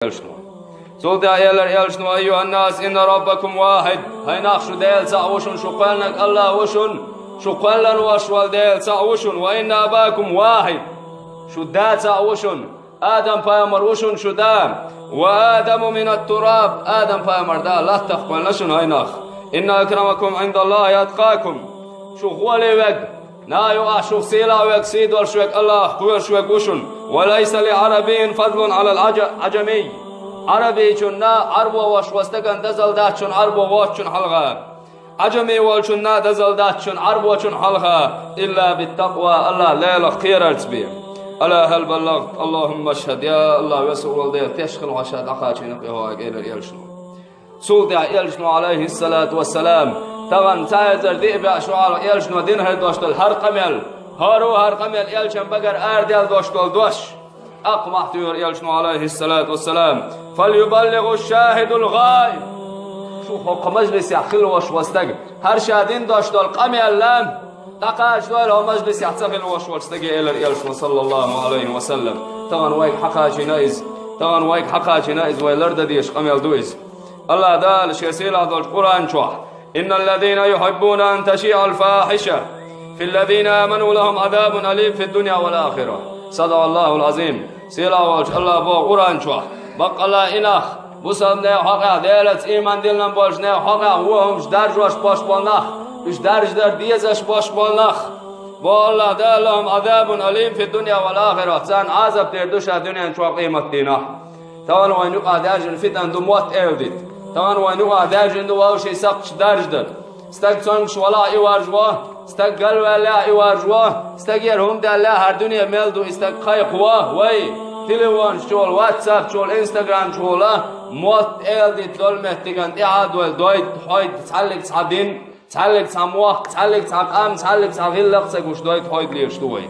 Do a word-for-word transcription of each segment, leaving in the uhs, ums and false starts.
Элчано. Цул тӀаьхьа элира Элчано: «أيها الناس إن ربكم واحد». ХӀай нах, шу Дела цаӀ ву шун, шу кхоьллинарг АллахӀ ву шун, шу кхоьллина волаш вола Дела цаӀ ву шун. «وإن أباكم واحد». Шу да цаӀ ву шун. Адам-пайхамар ву шун шу да. «وآدم من التراب». Адам-пайхамар да латтах кхоьллина шун, хӀай нах. «إن أكرمكم عند الله أتقاكم». Шух гӀоле верг, наха юкъахь шух сийлахь верг, сий долуш верг, АллахӀах кхоьруш верг ву шун. «وليس لعربي فضل على العج-، عجمي». Ӏарбичунна, Ӏарбо волуш волу стагана дозалла дац шуна Ӏарбо воцучунна хьалха. Ӏаджами волчунна дозалла дац шуна Ӏарбочунна хьалха, «إلا بالتقوى», АллахӀ Делах кхерарца бен. «ألا هل بلغت؟ اللهم اشهد». Я АллахӀ, веза волу Дела, тешна хила хьо ша дӀакхачийна-кх и хьо аьлла, элира Элчано. Цул тӀаьхьа Элчано, Ӏалайхиссалату вассалам, тахана цхьа эзар диъ бӀе шо хьалха Элчано дина хир долуш долу хӀара къамел, хӀара ву хӀара къамел Элчан багара арадаьлла долуш долу дош. ТӀаккха мохь туьйхира Элчано, Ӏалайхиссалату вассалам: «فليبلغ الشاهد الغائب». Шу хӀокху мажлисехь хилла волуш волу стаг, хӀара ша дина долуш долу къамел дӀакхачадойла хӀокху мажлисехь ца хилла волуш волчу стаге, элира Элчано, саллаллаху Ӏалайхи ва саллам. Тахана вайга хьакхачийна иза. Тахана вайга хьакхачийна иза, вай лардан дезаш къамел ду иза. АллахӀ Дала Шен сийлахь долчу Къуръан чохь: «إن الذين يحبون أن تشيع الفاحشة في الذين آمنوا لهم عذاب أليم في الدنيا والآخرة». صدق الله العظيم. Сийлахь волчу АллахӀа боху Къуръан чохь: «Баккъалла и нах, бусалба нехан хьокъехь, Делаца ийман диллина болчу нехан хьокъехь вон хӀумаш даржош болуш болу нах, уьш даржадар дезаш болуш болу нах, боху АллахӀа Дала, لهم عذاب أليم في الدنيا والآخرة», царна Ӏазап тера ду ша дуьнен чохь, къематдийнахь. Тахана вайна юкъахь даьржина фитан ду мотт эладита. Тахана вайна юкъахь даьржина ду вовшийн сакхташ даржадар. Стаг цомгуш валахь, и варжаво, стаг галваьллехь, и варжаво, стагера хӀума даьллехь, хӀара дуьне мел ду и стаг кхайкхаво, вай, телефонаш чухула, ватсап чухула, инстаграм чухула мотт эладита долу меттиган тӀаьхьа а дойла, дойта, хьойта, цхьаьллиг цхьа дин, цхьаьллиг цхьа мохк, цхьаьллиг цхьа къам, цхьаьллиг цхьа гӀиллакх ца гуш, дойта, хьойта лелаш ду вай.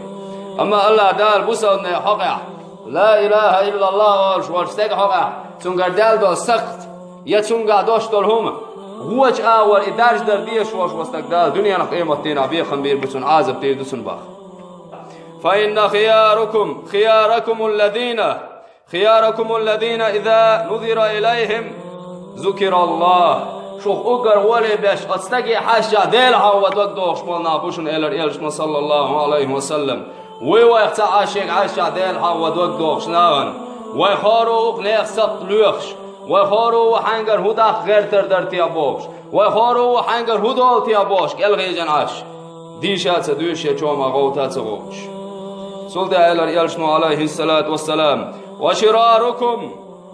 Амма АллахӀ Дала бусалба нехан хьокъехь, ла илаха иллаллахӀ олуш волчу стеган хьокъехь, цуьнгара даьлла долу сакхт, я цуьнгахь долуш долу хӀума, гӀочу агӀор и даржадар дезаш волуш волу стаг Дала дуьненахь, къематдийнахь бекхам бийр бу цунна, Ӏазап дийр ду цунна боху. «فإن خياركم خياركم الذين خياركم الذين إذا نظر إليهم ذكر الله». Шух уггар гӀоле беш, оцу стаге хьаьжча Дела хьахо дог дохуш болу нах бу шуна, элира Элчано, саллаллаху Ӏалайхи ва саллам. Вуй вайх цхьа а шега хьаьжча Дела хьахо дог дохуш нахана? Вай хӀора ву-кх нехан сакхт лоьхуш, вай хӀора ву хьаьнгара хӀун даккха гӀертар дара те бохуш, вай хӀора ву хьаьнгара хӀун долу те бохуш, кӀелхьежина Ӏаш, дийша а ца дуьйш, я чоман гӀовта а ца гӀовттуш. Цул тӀаьхьа элира Элчано, Ӏалайхиссалату вассалам: «وشراركم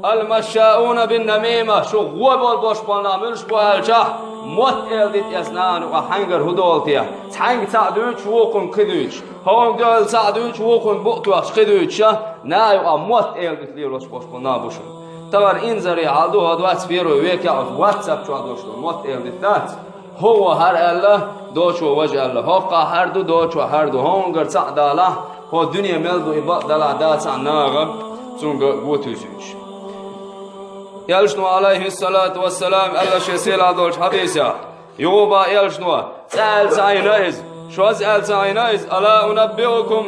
المشاؤون بالنميمة». Шух гӀо болу бош болу нах муьлш бу аьлча, мотт эладита эца нахана юкъахь хьаьнгара хӀун долу те. Цхьаьнга цхьаъ дуьйцуш, вукхунна кхин дуьйцуш. ХӀокхунна дуьйла цхьаъ дуьйцуш, вукхунна букъ тоьхча кхин дуьйцуш, нахана юкъахь мотт эладита лелош бош болу нах бу шуна. Тахана инзаре хьал ду, хӀо дац, первый векехь оцу ватсап чохь долуш долу мотт эладита дац. ХӀокхо хӀара аьлла, доцо важа аьлла. ХӀокхо хӀара ду, доцо хӀара ду. ХӀокхунгара цхьаъ далахь, хӀо дуьне мел ду и бакъ далахь, дацахь наха цуьнга го туьйсуьйтуш. Элчано, Ӏалайхиссалату вассалам, аьлла шен сийлахь долчу хьадисехь: «Юха боху Элчано, цкъа аьлла ца Ӏийна иза, шозза аьлла ца Ӏийна иза, ألا أنبئكم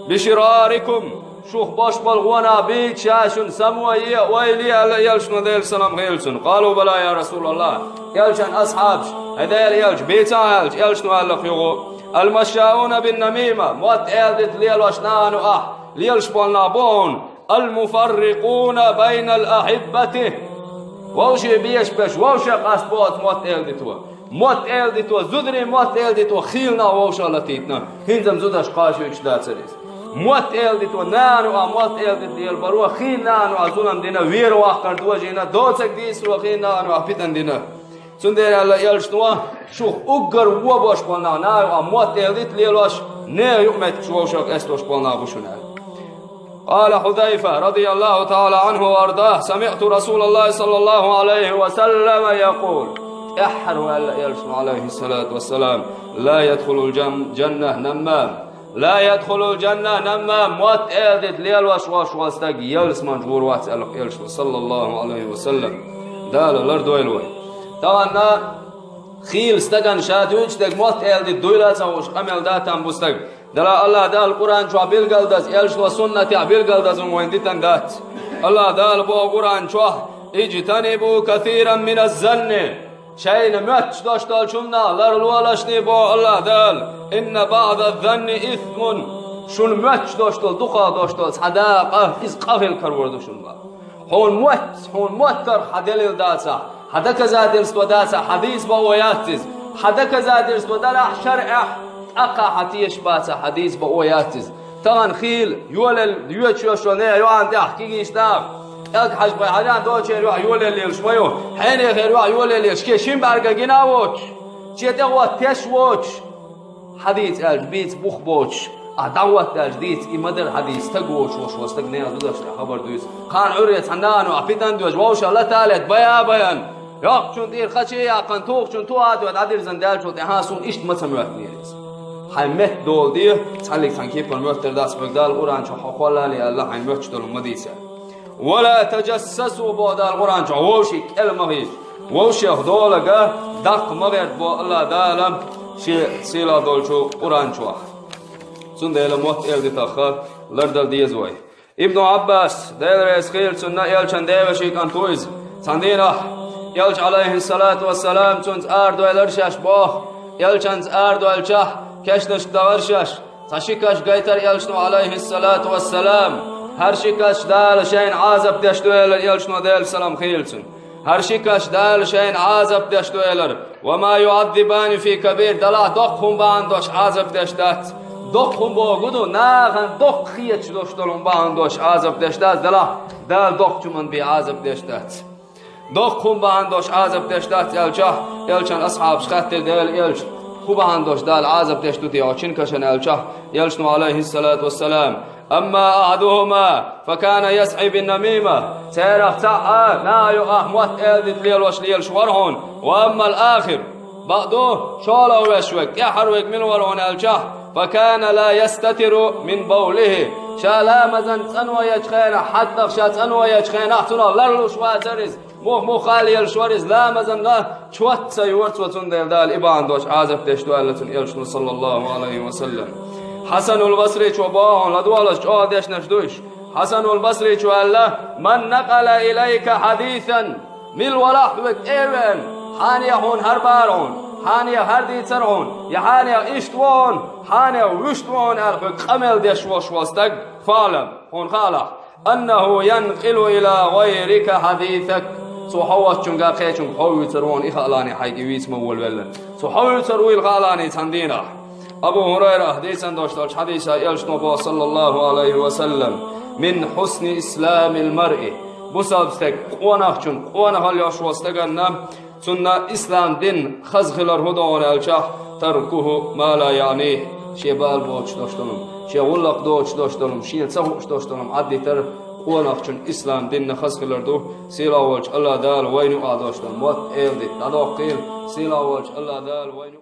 بشراركم». Шух бош болу гӀо нах бийца ша шуна, самаве, ойла е, аьлла Элчано, Делан салам хуьлда цунна. «قالوا بلى يا رسول الله». Элчан асхьабаш: «ХӀай Делан Элча, бийцахь», аьлча, Элчано аьлла-кх юха: «المشاؤون بالنميمة», мотт эладита лелош нахана юкъахь лелаш болу нах бу хьуна, «المفرقون بين الأحبة». Вовшийн беш-беш, вовшех къаста бу оцу мотт эладито. Мотт эладито, зударийн мотт эладито, хийла нах вовшах латийтина, хӀинца-м зудаш кхачуьйтуш дацара иза. Мотт эладито, нахана юкъахь мотт эладита лелабаро хийла нахана юкъахь зулам дина, вер ваккхар дожийна, доцург дийцаро хийла нахана юкъахь питана дина. Цундела аьлла Элчано, шух уггар вон бош болу нах, нахана юкъахь мотт эладита лелош, нехан юкъаметтигаш вовшах къестош болу нах бу шуна аьлла. قال حذيفة رضي الله تعالى عنه وأرضاه: سمعت رسول الله صلى الله عليه وسلم يقول. ТӀаьххьара ву аьлла Элчано, Ӏалайхиссалату вассалам: «لا يدخل الجنة نمام. لا يدخل الجنة نمام». Мотт эладита лелош вош волу стаг ялсамани чу гӀур вац аьлла Элчано, саллаллаху Ӏалайхи ва саллам. Дала лардойла вай. Тахана хийла стагана ша дуьйцу дерг мотт эладита дуйла а ца хууш къамел дан там бу стаг. Дала АллахӀ Дала Къуръан чохь билгалдаза, Элчано суннатехь билгалдаза вайна дитан дац. Аллах Дала боху Къуръан чохь: «Иджтанибу касиран мина занни». Шайна моьттуш долуш долчунна ларлолаш, боху Аллах Дала. «Инна баъда занни исмун». Шуна моьттуш долуш долу, дукха долуш долу цхьа дакъа, иза къа хила карор ду шуна боху. Хьуна мотт, хьуна моттарх хьан делил дацахь, хьан доказательство дацахь, хьан дийца бакъо яц иза. Хьан доказательство далахь шаръехь, тӀаккха хьан тешаш бацахь, хьан дийца бакъо яц иза. Тахана хийла йолаелла йоьдуш йолу нехан йоӀана тӀехь кегийчу наха, кӀелг хьажбай, хьан йоӀ долчеран йоӀ йолаелла лелаш ма ю, хьенехера йоӀ йолаелла лелаш, шен шин бӀаьрган гина а воцуш, шен тӀехӀотта теш а воцуш, хьан дийца аьлча, бийца бух боцуш, ахь дӀахӀотта аьлча, дийца и ма дара хьан дийца, стаг воцуш волуш волу стаг нехан зударшна тӀехь хабар дуьйцу. Кхана Ӏуьйре цхьана нана а, питана доьжна, вовшах латалийта бай а байъина, йоккхачунна тӀера хача а яьккхина, тухучунна туха а тоьхна, дӀадирзина даьллачул тӀаьхьа суна иштта ма ца моьттинера иза. Хьайн метта дола де, цхьаьллиг цхьана кепара моьттар дац, хьоьга Дала Къуръан чохь хьо кхоллале аьлла, хьайн моьттуш долу ма дийца. «Ва ла таджассасу», боху Дала Къуръан чохь, вовшийн кӀел ма хийца, вовшех дола ган даккха ма гӀерта, боху Аллах Дала шен сийлахь долчу Къуръан чохь. Цундела мотт эр дитахха лардала деза вай. Ибну Ӏаббас, Дела реза хуьлда цунна, элчан девешин кӀант ву иза. Цхьана дийнахь элча, алейхиссалату вассалам, цунца арадойлар шаьш боху. Элчанца арадойлчахь, кешнашка дахара шаьш. Цхьа ши каш гайтара элчано, алейхиссалату вассалам. ХӀара ши каш Дала шайна Ӏазап деш ду элира элчано, Делан салам хуьлда цунна. ХӀара ши каш Дала шайна Ӏазап деш ду элира. «Ва ма юӀаззибани фи кабир», далахь доккха хӀума бахьана долуш Ӏазап деш дац. Доккха хӀума боху ду, нахана доккха хеташ долуш долу хӀума бахьана долуш Ӏазап деш дац, далахь Дала доккхачу хӀуманна бен Ӏазап деш дац. Доккха хӀума бахьана долуш Ӏазап деш дац аьлчахь, элчан асхьабаш хаьттира Делан элча: «ХӀун бахьана долуш Дала Ӏазап деш ду те хьо шина кашана?» аьлчахь, элчано, алейхиссалату вассалам: «Амма ахьадухума, фа кана ясӀи бин намима». Церах цхьаъ а наха юкъахь мотт эр дита лелош лелаш вара хьуна. «Ва аммал ахир», бакъду, шолгӀа веш верг, тӀаьххьара верг мила вара хьуна аьлчахь, «фа кана ла ястатиру мин бавлихи». Ша ламазан цӀано ечу хенахь, хьаттах ша цӀано ечу хенахь, цунах ларлуш вацара иза. Мух-муха лелаш вара иза, ламазан гӀа чот ца йора цо, цундела Дала и бахьана долуш Ӏазап деш ду аьлла цунна элчано, саллаллаху алейхи ва саллам. Хьасанул Басричо боху, ладогӀалаш чӀогӀа дешнаш ду уьш. Хьасанул Басричо аьлла: «Ман накъала илайка хьадисан». Мила валахь хьоьга тӀе а веана, хьенех хьуна хӀара бара хьуна, хьенех хӀара дийцара хьуна, я хьенех иштта ву хьуна, хьенех вуьшта ву хьуна аьлла хьоьга къамел деш волуш волу стаг, фаълам, хьуна хаалахь, «аннаху янкъилу ила гъайрика хьадисак». Цо хьо воцчуьнга кхечуьнга хьо вуьйцур ву хьуна, и хаалахь хьайга и вийца ма волавелла. Цо хьо вуьйцур вуйла хаалахь цхьана дийнахь. Абу ХӀурайрас дийцина долуш долчу хьадисехь элчано боху, саллаллаху алейхи ва саллам: «Мин хьусни исламил маръи». Бусалба стаг, къонахчун къонахалла йолуш волу стаганна, цунна ислам дин хаза хилар хӀун ду хьуна аьлчахь, «таркуху ма ла яъни». Шен бала боцуш долуш долу, шен гӀуллакх доцуш долуш долу, шена ца хууш долуш долу Ӏаддитар, къонахчун ислам динна хаза хилар ду. Сийлахь волчу Аллах Дала вайна юкъахь долуш долу мотт эр дита дӀадоккхийла. Сийлахь волчу Аллах Дала вайна